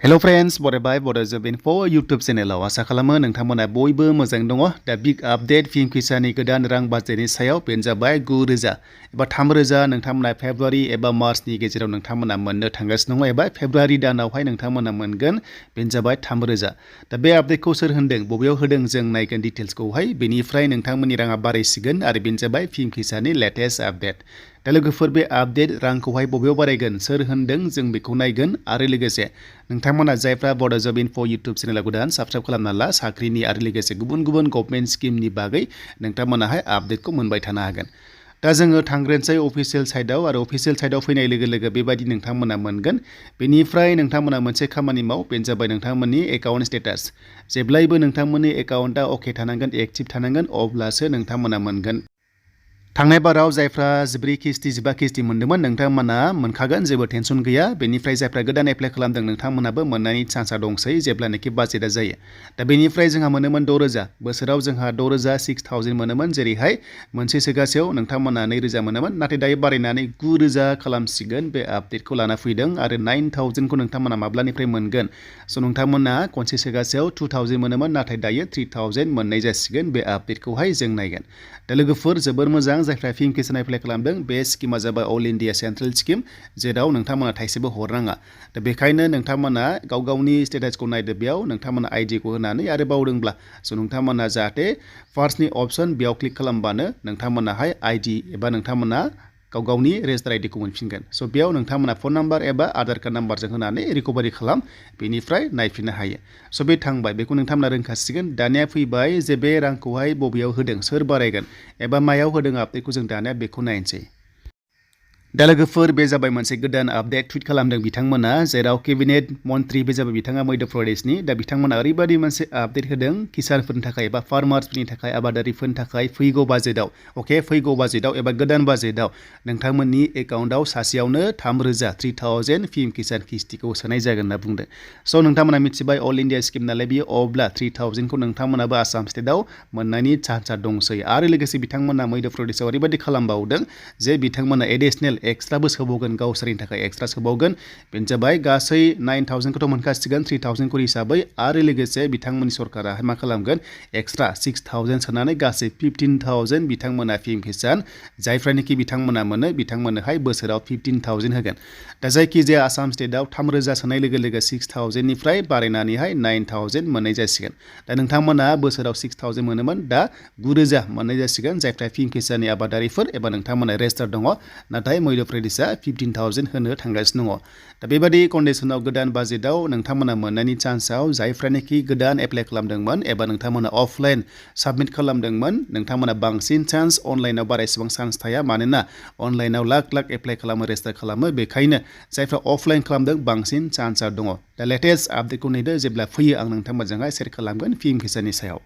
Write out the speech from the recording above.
Hello friends, बरायबाय बड'जब info YouTube चेनेलाव आसा खालामो नोंथांमोना बयबो मोजां दङ। दा बिग आपडेट फिल्म किसाननि गोदान रां बाजेटनि सायाव बेनो जाबाय 9,000 एबा 3,000 नोंथांमोना फेब्रुवारि एबा मार्चनि गेजेराव नोंथांमोना मोननो थांगासिनो दङ एबा फेब्रुवारि दानावहाय नोंथांमोना मोनगोन बेनो जाबाय 3,000। दा बे आपडेटखौ सोर होनदों बबेयाव होदों जों नायगोन डिटेल्सखौहाय बेनिफ्राय नोंथांमोननि राङा बारायसिगोन आरो बेनो जाबाय फिल्म किसाननि लेटेस्ट आपडेट। दा लोगोफोर बे आपडेट रांखौहाय बबेयाव बारायगोन सोर होनदों जों बेखौ नायगोन आरो लोगोसे नोंथांमोना जायफ्रा बड'जब इनफो YouTube चेनेलाव गोदान साबस्क्राइब खालामना ला साख्रिनि आरो लोगोसे गुबुन गुबुन गभर्नमेन्ट स्किमनि बागै नोंथांमोनाहाय आपडेटखौ मोनबाय थानो हागोन। दा जोङो थांग्रोनोसै अफिसियेल साइटआव आरो अफिसियेल साइटआव फैनाय लोगो लोगो बेबायदि नोंथांमोना मोनगोन। बेनिफ्राय नोंथांमोना मोनसे खामानि माव बेनो जाबाय नोंथांमोननि एकाउन्ट स्टेटास। जेब्लायबो नोंथांमोननि एकाउन्टआ अके थानांगोन एक्टिभ थानांगोन अब्लासो नोंथांमोना मोनगोन। थांनाय बाराव जायफ्रा 14 किस्ति 15 किस्ति मोन्दोंमोन नोंथांमोना मोनखागोन जेबो टेनसन गैया। बेनिफ्राय जायफ्रा गोदान एप्लाइ खालामदों नोंथांमोनाबो मोननायनि चान्सआ दंसै जेब्लानोखि बाजेटआ जायो। दा बेनिफ्राय जोंहा मोनोमोन 6,000 बोसोराव जोंहा 6,000 6,000 मोनोमोन जेरैहाय मोनसे सोगासेयाव नोंथांमोना 2,000 मोनोमोन नाथाय दायो बारायनानै 9,000 खालामसिगोन। बे आपडेटखौ लाना फैदों आरो 9,000 खौ नोंथांमोना माब्लानिफ्राय मोनगोन। स' नोंथांमोना खनसे सोगासेयाव 2,000 मोनोमोन नाथाय दायो 3,000 मोननाय जासिगोन। बे आपडेटखौहाय जों नायगोन। दा लोगोफोर जोबोर मोजां जायफ्रा फिल्म किसान एप्लाइ खालामदों बे स्किमा जाबाय अल इन्डिया सेन्ट्रेल स्किम जेराव नोंथांमोना थाइसेबो हरनाङा। दा बेखायनो नोंथांमोना गाव गावनि स्टेटासखौ नायदो बेयाव नोंथांमोना आइडिखौ होनानै आरो बावदोंब्ला स' नोंथांमोना जाहाथे फार्स्टनि अप्सन बेयाव क्लिक खालामबानो नोंथांमोनाहाय आइडि एबा नोंथांमोना गाव गावनि रेजिस्टार आइडिखौ मोनफिनगोन। स' बेयाव नोंथांमोना फन नाम्बार एबा आधार कार्ड नाम्बारजों होनानै रिकभारि खालाम बेनिफ्राय नायफिननो हायो। स' बे थांबाय बेखौ नोंथांमोना रोंखासिगोन। दानिया फैबाय जे बे रांखौहाय बबेयाव होदों सोर बारायगोन एबा मायाव होदों आपडेटखौ जों दानिया बेखौ नायनोसै। दा लोगोफोर बे जाबाय मोनसे गोदान आपडेट टुइट खालामदों बिथांमोना जेराव केबिनेट मन्त्रि बे जाबाय बिथाङा मध्य प्रदेशनि। दा बिथांमोना ओरैबायदि मोनसे आपडेट होदों किसानफोरनि थाखाय एबा फार्मार्सफोरनि थाखाय आबादारिफोरनि थाखाय फैगौ बाजेटआव फैगौ बाजेटआव एबा गोदान बाजेटआव नोंथांमोननि एकाउन्टआव सासेयावनो 3,000 फिल्म किसान किस्तिखौ सोनाय जागोन होनना बुंदों। स' नोंथांमोना मिथिबाय अल इन्डिया स्किम नालाय बियो अब्ला 3,000 खौ नोंथांमोनाबो आसाम स्टेटआव मोननायनि चान्सआ दंसै। आरो लोगोसे बिथांमोना मध्य प्रदेशआव ओरैबायदि खालामबावदों जे बिथांमोना एडिसनेल एक्सट्राबो सोबावगोन गावसोरनि थाखाय एक्सट्रा सोबावगोन। बेनो जाबाय गासै 9,000 खौथ' मोनखासिगोन 3,000 खौ हिसाबै आरो लोगोसे बिथांमोननि सरकारा मा खालामगोन एक्सट्रा 6,000 सोनानै गासै 15,000 बिथांमोना फिल्म किसान जायफ्रानोखि बिथांमोना मोनो बिथांमोननोहाय बोसोराव 15,000 होगोन। दा जायखिजाया आसाम स्टेटआव 3,000 सोनाय लोगो लोगो 6,000 निफ्राय बारायनानैहाय 9,000 मोननाय जासिगोन। दा नोंथांमोना बोसोराव 6,000 मोनोमोन दा 9,000 मोननाय जासिगोन जायफ्रा फिल्म किसाननि आबादारिफोर एबा नोंथांमोना रेजिस्टार दङ नाथाय मध्य प्रदेशआ 15,000 होनो थांगासिनो दङ। दा बेबादि कन्डिसनाव गोदान बाजेटआव नोंथांमोना मोननायनि चान्सआव जायफ्रानोखि गोदान एप्लाइ खालामदोंमोन एबा नोंथांमोना अफलाइन साबमिट खालामदोंमोन नोंथांमोना बांसिन चान्स अनलाइनाव बारा एसेबां चान्स थाया मानोना अनलाइनाव लाख लाख एप्लाइ खालामो रेजिस्टार खालामो बेखायनो जायफ्रा अफलाइन खालामदों बांसिन चान्सआ दङ। दा लेटेस्ट आपडेटखौ नेदो जेब्ला फैयो आं नोंथांमोनजोंहाय शेयार खालामगोन फिल्म किसाननि सायाव।